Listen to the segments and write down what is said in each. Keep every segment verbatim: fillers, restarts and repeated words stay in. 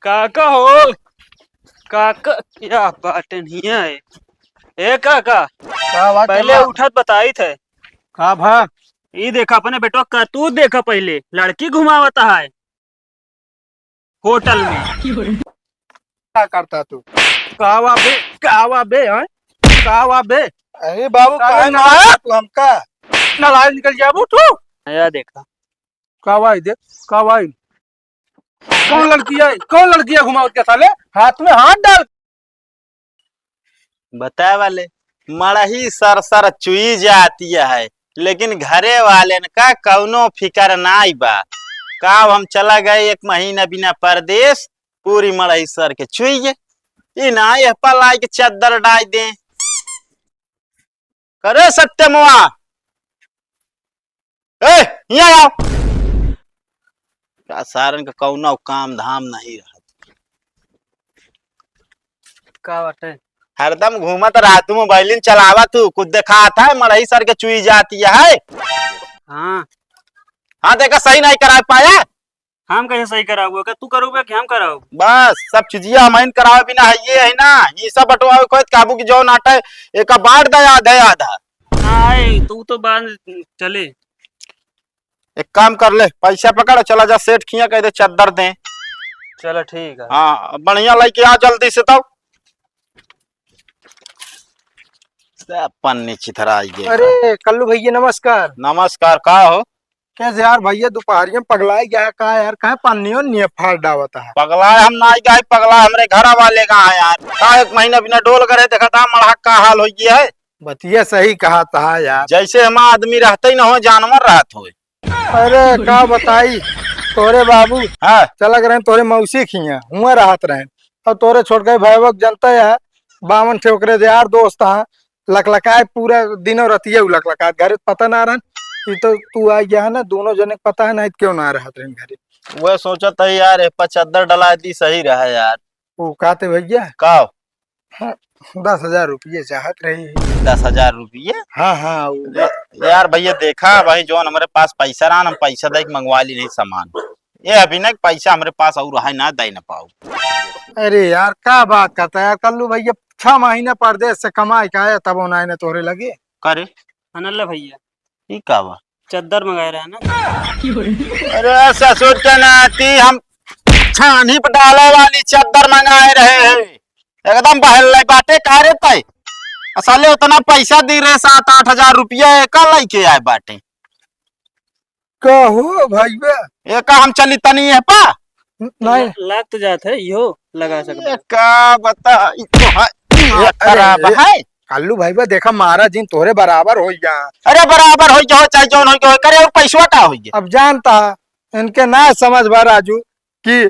काका हो, काका, क्या बात नहीं है? ए काका, का बात पहले है? उठत बताई थे। का भा? ई देखा अपने बेटवा का, तू देखा पहले, लड़की घुमावता है होटल में। का करता तू? का वा बे, का वा बे, हैं? का वा बे? अरे बाबू, का काहे ना? मारता तू हमका? नालायक निकल जाबू तू। या देखा। का वा ई दे, का वा ई? कौन लड़की है? कौन लड़की है घुमावत के साले? हाथ में हाथ डाल। बताए वाले, मड़ही सर सर चुई जाती है, लेकिन घरे वालेन का कौनो फिकर नाई बा। का हम चला गए एक महीना बिना परदेस, पूरी मड़ही सर के चुई गए। ई ना एह पर लाई के चद्दर डाल दे। करे सत्यमवा, ए, हियाँ आओ। का सारन का कौनो काम धाम नहीं रहत। का बाटे? हरदम घूमत रहा तू, मोबाइलिन चलावा तू, कुछ देखात है, मड़ही सर के चुई जाती है। हाँ। हाँ, देखा, सही नहीं करा पाया। हम कैसे सही कराऊ? का तू करूबे कि हम कराऊ? बस, सब चीजिया हम इन करावे बिना है, ये है ना, ये सब बंटवावे खोत काबू की जौन आटा है, एका बांट दे आधा आधा। हाँ, आए, तू तो बांध चले। एक काम कर ले, पैसा पकड़, चला जा सेठ खिया, कह दे चद्दर दे। चलो ठीक है। हाँ, बढ़िया लेके आ जल्दी से तब। सब पन्नी चिथराई गए। अरे कल्लू भैया नमस्कार। नमस्कार, का हो? कैसे यार भैया, दोपहरिया में पगलाए गया है का यार? काहे पन्नियों निये फाड़ डावत है? पगलाए हम ना गए, पगला हमरे घर वाले का है यार। का एक महीना बिना डोल करे देखा था मड़हा का हाल हो गया है। बतिया सही कहा था यार। जैसे हम आदमी रहते ही ना हो, जानवर रहत हो। अरे का बताई, तोरे बाबू हाँ। चला गए तोरे मौसी खिया, हुआ रहत रहे। और तोरे छोटका भैया जनता है, बावन ठे ओकरे यार दोस्त हैं, लकलकाए पूरा दिनों रतिया उ लकलकात, घरे पता ना रहन। ई तो तू आ गया है ना, दोनों जने के पता है ना, क्यों ना रहत रहन घरे। वह सोचत है यार, ए पर चद्दर डला दी सही रहा यार। वो कहते भैया का? हाँ, दस हजार रुपये चाहत रही है। दस हजार रुपये? हाँ, हाँ, वो या-, यार भैया देखा भाई, जौन हमरे पास पैसा रहा ना, हम पैसा दे के मंगवा ली नहीं सामान। ये अभी ना पैसा हमरे पास और है ना, दे ना पाऊ। अरे यार, का बात करता है यार, कल्लू भैया छह महीने परदेस से कमाई के आया, तब ना आए ना तोहरे लगे। का रे? अनल्ला भैया। ई का बा? चद्दर मंगाए रहे ना। अरे ससुर के नाती, हम छानी पे डाले वाली चद्दर मंगाए रहे हैं। एकदम बहल बाटे का रे तै? आ साले उतना पैसा दी रहे, सात आठ हजार रुपया, एका लेके आए बाटे। का हो भाई बे? एका हम चली तनी है पा? नहीं। ला-, लाग तो जात है, इहो लगा सकता है। का बता, ई तो है, ई अरे, खराब अरे, है। कालू भाई बा, देखा, महाराज जी तोहरे बराबर होई गया। अरे, बराबर होई गया हो, चाहे जौन होई गया हो, करे, और पैसवा का होई गया? अब जानता है, इनके ना समझ बा, राजू, कि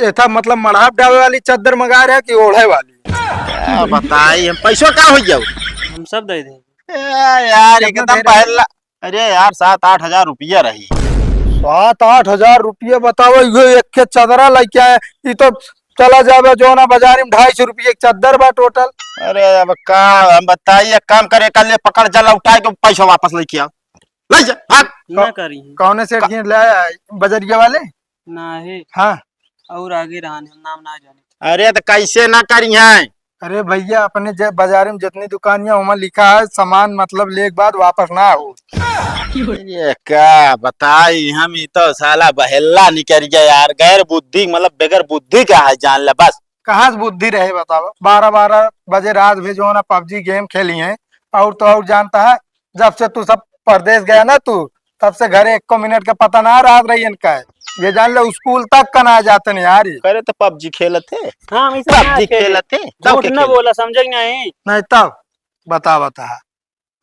एथा, मतलब, मड़हा डाले वाली चद्दर मंगा रहे कि ओढ़े वाली? का बताई हम, पैसवा का होई गया हो? हम सब दे देंगे। ए, यार, कितना एकदम दे रहे हैं? पहला, अरे यार, सात आठ हजार रुपया रही। सात आठ हजार रुपया बताओ, इहो एक के चदरा लेके आए, ई तो चला जाबे जोना बाजारी में ढाई सौ रुपये के चद्दर बा टोटल। अरे अब का हम बताई, एक काम करे, कल ये पकड़, जा लौटाए के पैसा वापस लेके आ, ले जा, भाग। ना करी। कौने सेठ का- जी ले आया, बजरिया वाले? ना है। हाँ। और आगे रहन, हम नाम ना जाने। अरे तो कैसे ना करी हैं? अरे भैया, अपने जे बाजारी में जितनी दुकानियां, ओमा लिखा है, सामान मतलब ले के बाद वापस ना हो। ये का बताई हम, ई तो साला बहेल्ला निकल गया यार, गैर बुद्धि, मतलब बगैर बुद्धि का है, जान ले बस। कहाँ से बुद्धि रहे बताओ, बारह बारह बजे रात भे जो है ना पबजी गेम खेली हैं, और तो और जानता है, जब से तू सब परदेस गया ना तू, तब से घरे एको मिनट का पता ना रहत रही इनका। ये जान ले स्कूल तक का ना जाते नहीं यार ये। करे तो पबजी खेलत है। हाँ, हम इसे ना पबजी खेले। खेलत है। तब झूठ के ना खेले? बोला, समझे कि नहीं? नहीं तब बता, बता।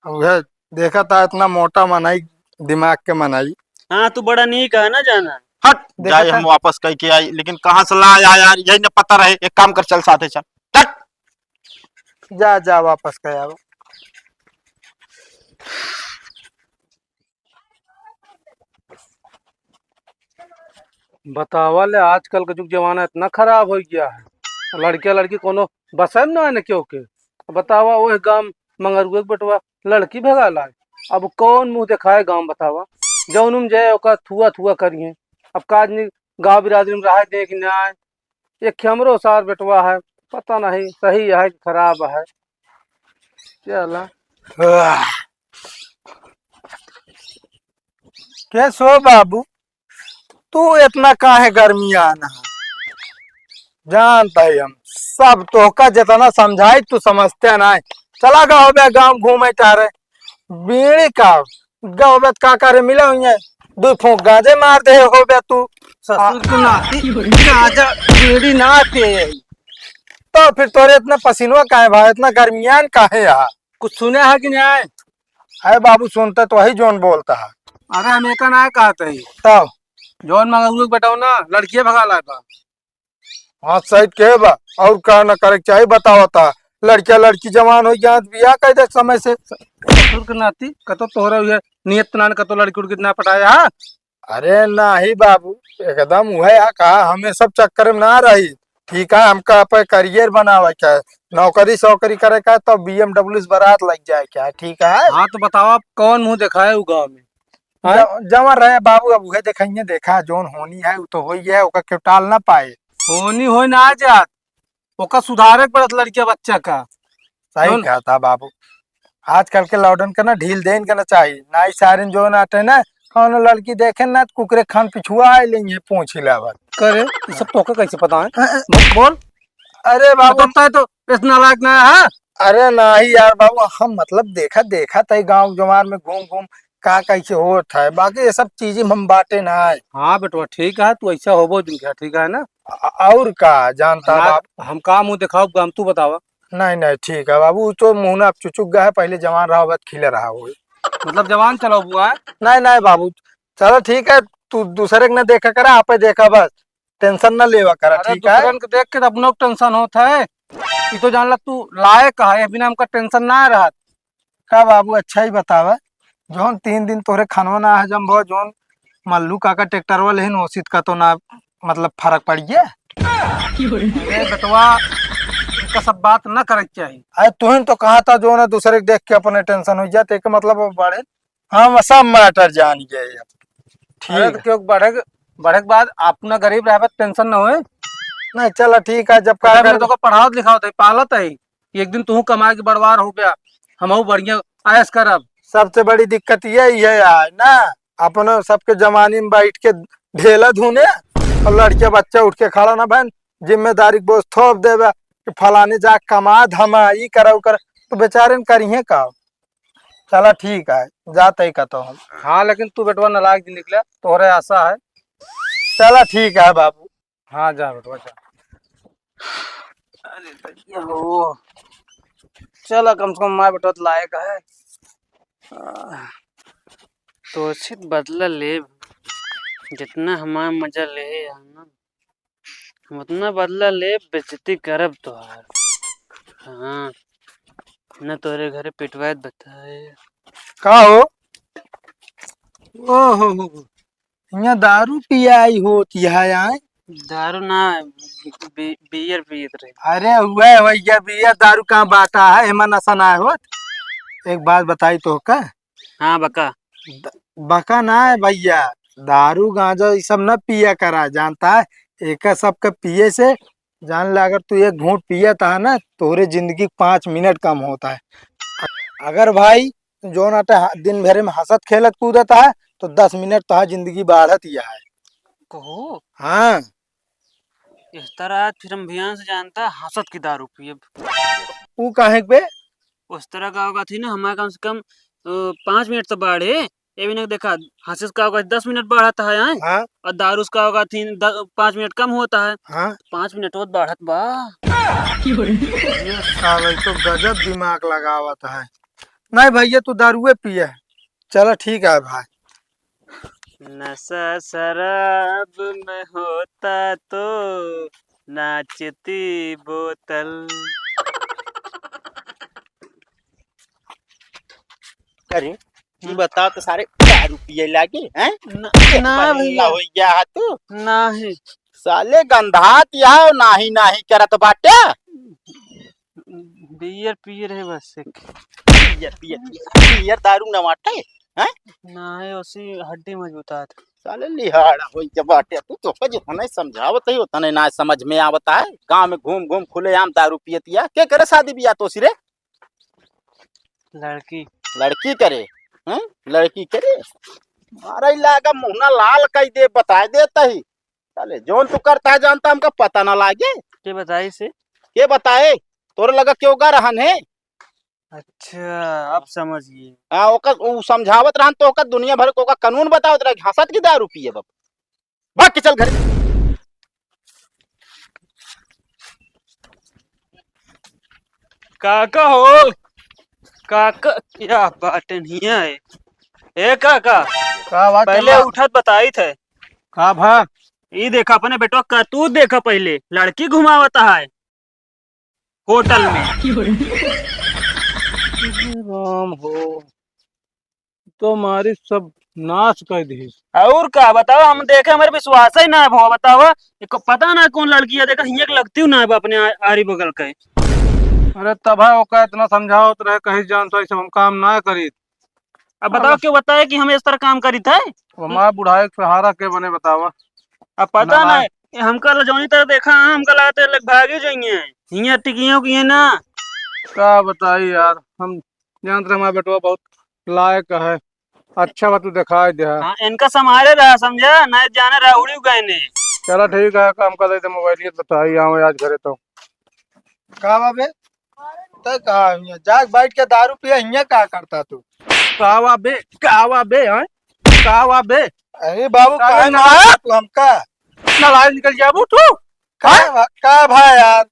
अब है, देखा था इतना मोटा मनाई, दिमाग के मनाई। हाँ, तू बड़ा नीक है ना जाना। हट, देखा जाए था। हम वापस कह के आई, लेकिन कहाँ से ला आया यार, यही ना पता रहे। एक काम कर, चल साथे चल। हट। जा, जा, वापस कह आओ। बतावा ले, आजकल का जुग जमाना इतना खराब हो गया है, लड़किया लड़की कोनो बसे में ना आने क्यों के। बतावा, ओह गांव मंगरुए के बेटवा लड़की भगा लाए, अब कौन मुंह दिखाए गांव बतावा, जौन में जाए ओका थुआ थुआ करिए। अब का आदमी गांव बिरादरी में रहा दे कि ना आए, एक हमरो सार बेटवा है, पता नहीं सही है कि खराब है। चला। आह। के सो बाबू, तू इतना काहे गर्मियान है? जानता ही हम सब, तोहका जितना समझाई तू समझते नहीं। चला गवा बे गाँव घूमे टहरे। बीड़ी का गवा बे, का करे मिला हुई है? दो फूंक गांजे मार दे हो बे तू। ससुर के नाती, गांजा बीड़ी ना पिए। तो फिर तोरे इतना पसीनवा काहे भाई, इतना गर्मियान काहे है? कुछ सुने है कि नहीं? है बाबू, सुनता तो वही जौन बोलता है। अरे हम एका ना कहत ही। तब? जौन मंगरू के बेटा हो ना, लड़किया भगा लाए बा। हाँ, सही के बा, और का ना करे के चाही, बतावा ता। लड़किया लड़की जवान हो गया, बियाह कर दे समय से। ससुर के नाती, कतो तोहरा हुए नियत ना, कतो लड़की उड़की ना पटाया, हाँ? अरे नाही बाबू, एकदम उहे है, कहा हमें सब चक्कर में ना रही। ठीक है, हमका अपन करियर बनावे के है, नौकरी सौकरी करे के है, तो B M W से बारात लग जाए के है, ठीक है? हाँ, तो बताओ, आप कौन मुंह दिखाए उ गाँव में? हाँ? ज-, जवन रहे बाबू, अब उहे देखेंगे, देखा, जौन होनी है, उ तो होई है, ओका केहू टाल ना पाए। होनी होई ना जात, ओका सुधारे के पड़त लड़किया बच्चा का। सही जौन कहत है बाबू, आजकल के लौडन के ना ढील देन के ना चाही, ना ई सारिन जौन आटे ना, कौनो लड़की देखे ना, तो कुकरे खान पिछुआ आए लेंगे, पूछ ही लावत। करे, ई सब तोका कैसे पता है? अ, अ, बोल, बोल। अरे बाबू, बताता है तो इतना लायक ना है, हाँ? अरे नाही यार बाबू, हम मतलब देखा, देखा था गाँव जवार में घूम घूम का कैसे होत है, बाकी ये सब चीजें में हम बाटे ना है। हाँ बेटवा, ठीक है, तू ऐसा होबो दिन का, ठीक है ना? अ-, और का जानता हमार, बाबू? हम का मुंह दिखाओ, हम तू बतावा। नहीं, नहीं, ठीक है बाबू, उ तो मुहना अब चुचुक गया है, पहले जवान रहा, अब खिले रहा हो। मतलब जवान चलाओ बुआ? नहीं, नहीं बाबू, चलो ठीक है, तू दूसरे के ना देखा करा, आपे देखा बस, tension ना लेवा करा, अरे ठीक है? दूसरन के देख के तो अपनो के tension होत है, ई तो जान ला तू लायक है, बिना हमका tension ना रहत। का बाबू, अच्छा ही बतावा, जौन तीन दिन तोहरे खानवा ना हजम भो, जौन मल्लू काका ट्रैक्टरवा लेहिन, ओसित का तो ना, मतलब, फर्क पड़ गया? अरे बेटवा, इनका सब बात ना करे के चाही। अरे तुहिन तो कहा था, जो ना दूसरे के देख के अपने tension हो जाते, के मतलब अब बढ़े। हम सब matter जान गए अब। अरे ठीक। तो क्यों बढ़े, बढ़े के बाद अपना गरीब रहबे, tension ना होए। नहीं, चला ठीक है, जब का अरे मैं कर तोका पढ़ावत लिखावत है, पालत है, एक दिन तू कमा के बड़वार हो गया, हमहू बढ़िया ऐश करब। सबसे बड़ी दिक्कत यही है यार ना, अपने सबके जमाने में बैठ के ढेला धुने और लड़के बच्चा उठ के खड़ा ना भैन, जिम्मेदारी के बोझ थोप देवे कि फलाने जा कमा धमा, ई करा, उ करा, तो बेचारे न करिहे का? चला ठीक है, जाते ही कहता हूँ। हाँ, लेकिन तू बेटवा नालायक दिन निकला, तोहरे आशा है। चला ठीक है बाबू। हाँ, जा बेटवा, जा। अरे भैया हो, चला कम से कम माय बेटवा तो लायक है। आह, तो उचित बदला लेब, जितना हमार मजा ले है ना, हम उतना बदला लेब, बेइज्जती करब तोहार। हाँ, न तोरे घरे पिटवाए बताए। का हो? ओ हो हो हो। यहाँ दारू पियाई होती है यहाँ? दारू ना, बी-, बियर पियत रहे। अरे हुआ है भैया, बियर दारू कहाँ बाटा है, एमा नशा ना होत। एक बात बताई तो का? हाँ, बका। द-, बका ना है भैया, दारू गांजा ये सब ना पिया करा, जानता है? एक सबके पिए से जान ले, अगर तू एक घूंट पियत है ना, तोहरे जिंदगी पाँच मिनट कम होता है। अगर भाई, जौन आटे ह-, दिन भरे में हंसत खेलत कूदत है, तो दस मिनट तोहार जिंदगी बाढ़त ही है। कहो? हाँ। इस तरह आज फिर हम भियान से जानता, हंसत की दारू पियब। ऊ काहे के बे? उस तरह का होगा थी ना, हमारे कम से कम, अ, पाँच मिनट तो बाढ़े, ये भी ना देखा, हंसे से का होगा, दस मिनट बढ़ता है, हैं? हाँ। और दारू से का होगा, तीन, द-, पाँच मिनट कम होता है। हाँ। पाँच मिनट होत बढ़त बा। ये साला तो गजब दिमाग लगावत है। नहीं भैया, तू दारुए पिए। चलो ठीक है भाई। नशा शराब में होता तो नाचती बोतल। अरे, तू बताओ तो सारे दारू पिए लागे, हैं? ना, ना भैया। हो गया है तू? नाही। साले गंधात यहाँ नाही, नाही करत बाटे। बियर पिए रहे बस एक। बियर, बियर, बियर, बियर दारू ना बाटे। हैं? नाही, ओसी हड्डी मजबूत है। साले लिहाड़ा होई के बाटे, तू तो कुछ होने समझावत ही होता नहीं, ना समझ में आवता है। गांव में घूम घूम खुलेआम दारू पियतिया, के करे शादी बियाह तोसी रे? लड़की। लड़की करे? हैं? लड़की करे? मारा ही लागा मुहना लाल कई दे, बताए देता ही। साले जौन तू करता है जानता हमका पता ना लागे। के बताई से? के बताए? तोरे लगा क्यों गा रहन है? अच्छा, अब समझ गए। हाँ, ओकर, उ समझावत रहन तो ओकर दुनिया भर के ओकर कानून बतावत रहे, हंसत की दारू पिए बाबू। भाग के चल घरे। काका हो, काका, क्या बात नहीं है? ए काका, का बात पहले है? उठत बताई थे। का भा? ई देखा अपने बेटवा का, तू देखा पहले, लड़की घुमावता है होटल में। राम हो, तो मारी सब नाश कर दी। और का बताओ, हम देखे, हमारे विश्वास ही ना भवा, बताओ। एक पता ना कौन लड़की है, देखा हियाँ के लगती हूँ ना अपने आ-, आरी बगल के। अरे तब है ओका इतना समझावत रहे, कहीं जान तो ऐसे हम काम ना करी। अब बताओ, अरे। क्यों बताए कि हम इस तरह काम करी थे? वो हमारे बुढ़ाए के सहारा के बने बतावा। अब पता ना, ना। ये हमका ला जौनी तरह देखा, हमका लागत है लग भागी जाइए। हियाँ टिकियों की है ना। का बताई यार, हम जानत रहे हमारा बेटवा बहुत लायक है। अच्छा बा तू दिखाई दे। हाँ, इनका संभाले रहा, समझा? नहीं जाने रहा, उड़ी गए ने। चला ठीक है, काम कर लेते, मोबाइल ये बताई, आओ आज घरे तो। का बा बे? तै का हियाँ जाके बैठ के दारू पिया, हियाँ का करता तू? का बा बे? का बा बे, हैं? का बा बे? अरे बाबू, का काहे बे, मारता नालायक? तू हमका? नालायक निकल जाबू तू? का हैं? भा-, का भाई यार?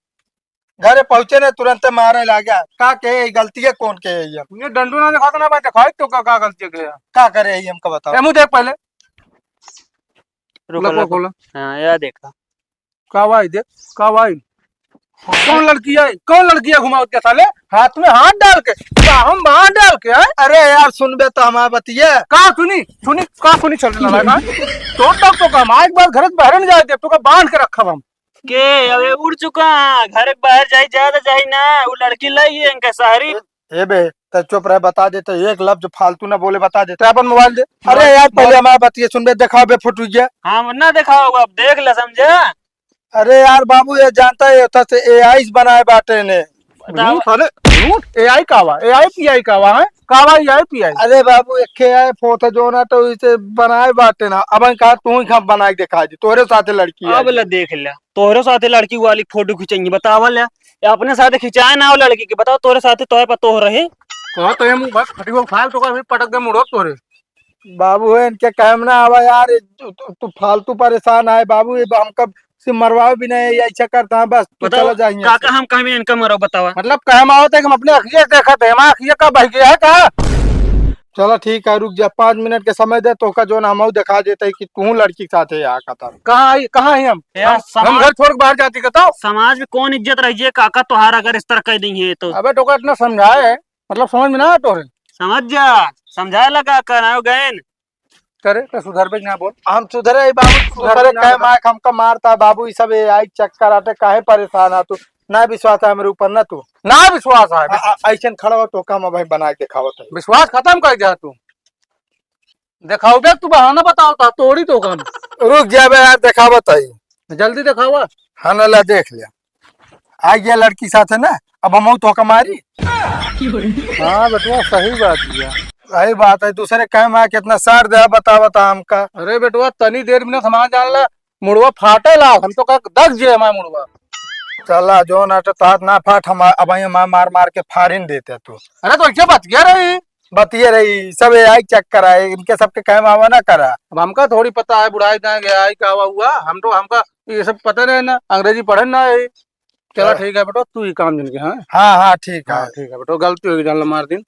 घरे पहुँचे ने तुरंत मारे लाग्या। का के, ई गलतिया कौन के है ये? ये डंडू ना दिखा ना भाई, दिखाई तो का, का गलतिया के है? का करे है ये हमका बताओ। ए, मुँह देख पहले। रुको, लको रुको। खोला। हाँ, या देखा। का भाई देख, का भाई? कौन लड़की है? कौन लड़की है घुमावत के साले? हाथ में हाथ डाल के, बाहों में बाह डाल के, हैं? अरे यार, सुनबे तो हमार बतिया। का सुनी? सुनी, का सुनी चल रहा है ना? तोड़ तक तो कमाए के बाद घर से बाहर नहीं जाए दे, तो का बांध के रखब हम। के, अबे उड़ चुका, घर के बाहर जाई, ज्यादा जाई ना, वो लड़की लाई है इनका शहरी। ए बे, त चुप रहे, बता देते, एक लफ्ज फालतू ना बोले, बता देते। अपन मोबाइल दे। अरे यार, पहले हमारा बतिया सुन बे, दिखाओ बे फोटो ये। हाँ, ना दिखाओ, अब देख ले, समझा? अरे यार बाबू, ये जानता है, ये तो से एआई बनाए बाटे ने। बताओ। झूठ साले, झूठ। एआई का बा? एआई पीआई का बा, हैं? का बा एआई पीआई? अरे बाबू, एक एआई फोटो जो ना तो इसे बनाए बाटे ना। अब हम कहा तू ही हम बनाए के दिखा दी, तोरे साथे लड़की अब है। ले देख ले, तोरे साथे लड़की वाली फोटो खिंचाएंगे, बतावा ले। ये अपने साथे खिंचाए ना हो लड़की के, बताओ तोरे साथे तोहे पतोह रहे। कहा तो ये मुंह बस फटी हो, फाल तो का भी पटक दे मुड़ो तोरे। बाबू है, इनके काम ना आवा यार, ये तू, तू, तू फालतू परेशान है बाबू, ये हम कब से मरवाओ भी नहीं, ये ऐसा करता है, बस तू बताओ, चला जा यहाँ से। काका हम कहीं इनका मरो, बतावा। मतलब कहे में आवत है कि हम अपने अखिए से देखत है, हमारे अखिए का बह गया है का? चला ठीक है, रुक जा, पाँच मिनट के समय दे, तोका जो ना हम दिखा देते हैं कि तू लड़की के साथ है यहाँ का था। कहाँ आई, कहाँ आई हम? यार, हम, हम समाज घर छोड़ के बाहर जाती का तो? समाज में कौन इज्जत रही है काका तोहार अगर इस तरह कह दी है तो? अबे तोका इतना समझाए है, मतलब समझ में ना आ तोहरे? समझ जा, समझाए लगा कर आयो गैन। करे तो सुधरबे ना बोल। हम सुधरे ही बाबू, सुधरबे सुधरे ना काहे बेटा। माइक हमका मारता है बाबू, ये सब एआई चक्कर आटे, काहे परेशान है तू? ना विश्वास है हमरे ऊपर ना तू। ना विश्वास है। आ, आ, ऐसन खड़ा हो तो काम भाई बना के दिखावत है। विश्वास खत्म कर जा तू। दिखाओ बे, तू बहाना बताओ ता, तोड़ी तो काम। रुक जा बे यार, दिखावत है। जल्दी दिखावा। हाँ ना, ला देख लिया। आ गया लड़की साथ है ना, अब हम तो का मारी। हाँ बेटवा, सही बात है। सही बात है, दूसरे कहे में कितना सार दे, बता, बता हमका। अरे बेटवा, तनी देर में ना सामान जान ला, मुड़वा फाटे लाग, हम तो का दग जे हमार मुड़वा। चला, जो ना तो तात ना फाट, हम अब आई हमार मार मार के फाड़िन देते तू। अरे तो ऐसे बतिया रही। बतिये रही, सब एआई चक्कर है, इनके सबके कहे में आवा ना करा। अब हमका थोड़ी पता है, बुढ़ाई जाए गया है, का हुआ हुआ, हम तो, हमका ये सब पता रहे ना, अंग्रेजी पढ़े ना है। चला चला। ठीक है बेटा, तू ही काम जिनके, हाँ? हाँ, हाँ, ठीक हाँ, है। ठीक है बेटा, गलती होगी, जान ला मार दिन।